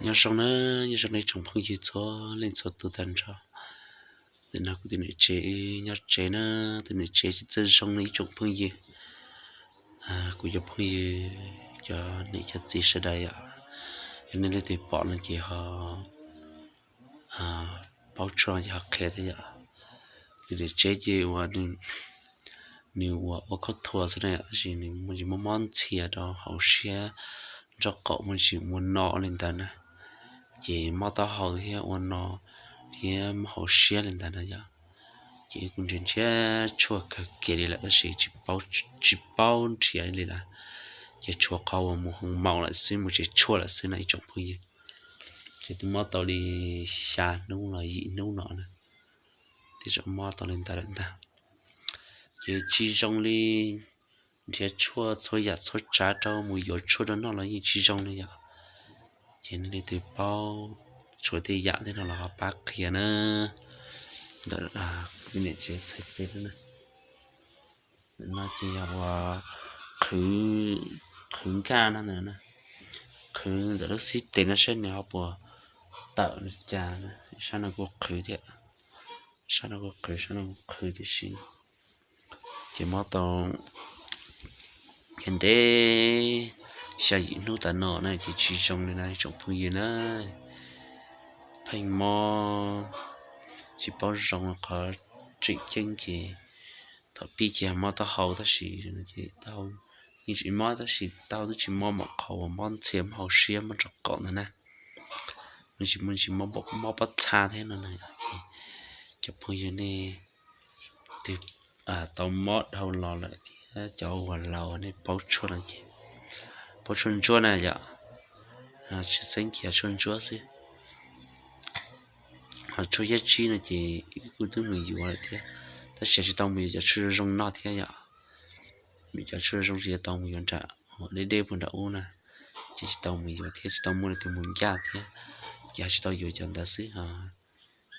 Nyob zoo na, nyob zoo nej tsoom phooj ywg txhua leej txhua tus tag nrho. Ntawm no kuv tus niam tsev nyob tsev na, tus niam tsev tsis txawj zoo li ib tsoom phooj ywg. Kuv cov phooj ywg, cov niam cov txiv sawv daws yom, yog nej leej twg pom no ces ho paub tshuaj ces ho qhia thiab yom. Tus niam tsev ces uas nws uas ua khaub thua xwb na yom, tab sis nws muaj tsis mob mob ntxhias rau hauv siab, nraub qaum muaj tsis muaj no li ntawd na. Ces mob taub hau thiab ua no thiab mob hauv siab li ntawd na yom. Ces kuv nrhiav nrhiav tshuaj kawg kiag li lawm tab sis tsis paub nrhiav li lawm. Ces tshuav qhov uas mus hoo maum lawm xwb, mus tsev tshuaj lawm xwb no ib tsoom phooj ywg. Ces twb mob tau li xya hnub los yim hnub no na, twb tseem mob tau li ntawd lawm ntag. Ces tsis zoo li, nrhiav tshuaj txhua yam txhua tsav rau mus yuav tshuaj rau noj los yeej tsis zoo li yom. Ces nej leej twg paub tshuaj tej yam tej no los ho pab qhia na. Ntawm kuv niam tsev txhais tes na, ntawm no ces yog uas qhwv nkaj no ntawm no, qhwv ntawm lub xib tes no saib nws ho puas tawm li cas. Sab no kuj qhwv thiab, sab no kuj qhwv, sab no kuj qhwv tib si. Ces mob tau ntev xya yim hnub tas no na ces tsis zoo li na tsoom phooj ywg na. Pheej mob tsis paub zoo qhov tseem ceeb ces thaum pib ces mob taub hau tab sis ces taub hau yeej tsis mob tab sis taub hau twb tsis mob mam qhov uas mob ntxhias mob hauv siab mob nraub qaum ntawd na. Muaj tsis muaj tsis mob pob txha thiab no na. Ces cov phooj ywg nej twg tau mob dhau los lawm thiab cov uas laus nej paub tshuaj no ces paub tshuaj ntsuab na yom. Tshwj xeeb ces tshuaj ntsuab xwb. Ho tshuaj yab tsib no ces kuj twb mus yuav lawm thiab, tab sis tsis tau mus yuav cov tshuaj zoo no thiab yom. Cov tshuaj zoo tsis tau mus yuav nram deb deb puag nram ub na, ces tsis tau mus yuav thiab tsis tau muaj leej twg mus ncaj thiab, ces tsis tau yuav cov ntawd xwb.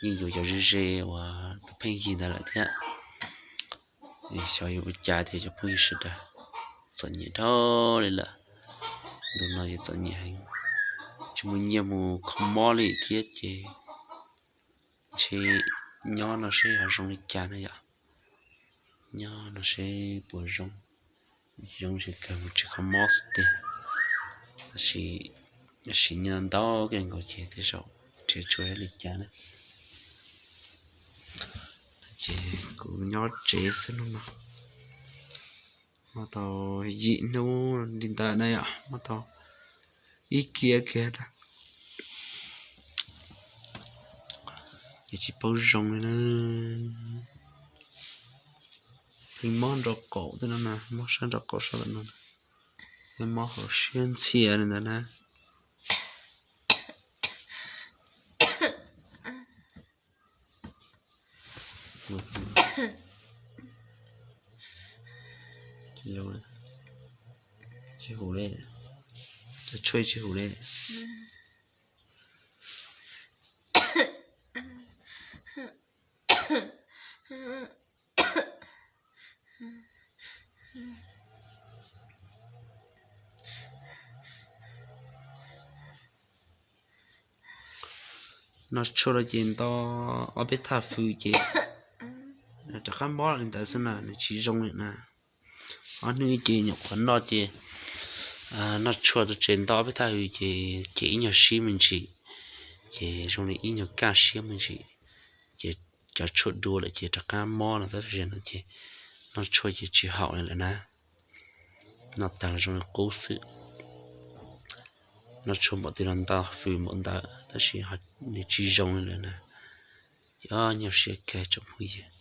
Yeej yuav cov ze ze uas pheej yig ntawd lawm thiab. Xyov yuav ua cas tias cov phooj ywg sawv daws, txom nyem dhau li lawm. Ntu no yuav txom nyem heev, tsis muaj nyiaj mus kho mob li thiab ces ntshe nyob no seb ho zoo li cas na yom. Nyob no seb puas zoo, zoo ces kawg mus tsev kho mob xwb tiag. Tab sis siv nyiaj ntau kawg nkaus ces tej zaum nrhiav tsuas li cas na. Ces kuv nyob tsev xwb hnub no, mob tau yim hnub li ntawd na yom, mob tau ib kiag kiag na. Ces tsis paub zoo li na. Pheej mob nraub qaum tej no na, mob sab nraub qaum sab no, mob hauv siab ntxhias li ntawd na. Tsis hum li, cov tshuaj tsis hum li. Noj tshuaj los ces nto ob peb thaj fws ces rov qab mob li ntawd xwb na, nws tsis zoo li na. Ob hnub ces nyuam qhuav noj ces noj tshuaj tau tsev nto ob peb thaj fws ces ces ib nyuag sib me ntsis, ces zoo li ib nyuag kaj siab me ntsis, ces cov tshuaj dua lawm ces rov qab mob no tab sis no ces noj tshuaj ces tsis haum li lawm na. Noj tag los zoo li qub xwb. Noj tshuaj npaum twg los nto fws npaum ntawd tab sis nws tsis zoo li lawm na. Ces ob nyuag siab kawg tsoom phooj ywg.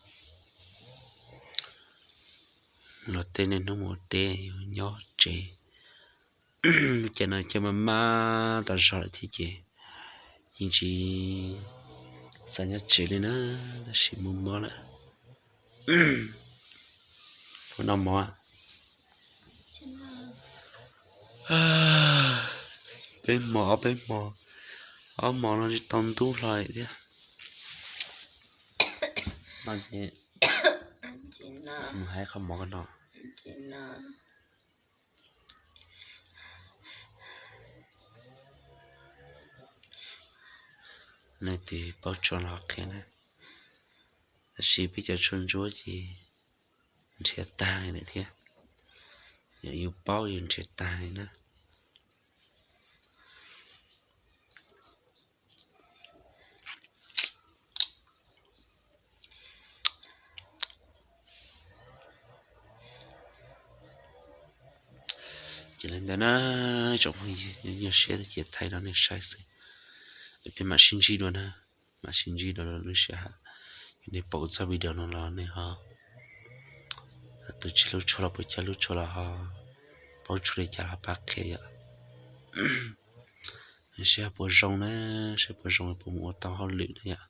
Los tej niaj hnub mus ua teb, nyob tsev, ces no ces mas mas tas zog lawm thiab ces yeej tsis xav nyob tsev li na, tab sis mus mob lawm. Puas noj mov? Peb hmos ob peb hmos, ob hmos no tsis tau ntub hlo li thiab. Mus hais qhov mov ko no. Nej twg paub tshuaj los qhia na. Tab sis peb cov tshuaj ntsuab ces nrhiav tag li lawm thiab. Yog yus paub yus nrhiav tag li na. Ces li ntawd na, tsoom phooj ywg, nyuaj nyuaj siab ces thaij rau nej saib xwb. Peb mam sib ntsib dua na, mam sib ntsib dua lub sij hawm. Yog nej pom kuv txoj video no los nej ho, tus tsis hlub tshuaj los puas cog hlub tshuaj los ho, paub tshuaj li cas ho pab qhia yom. Saib puas zoo na, saib puas zoo puas mus ua tau hauj lwm na yom.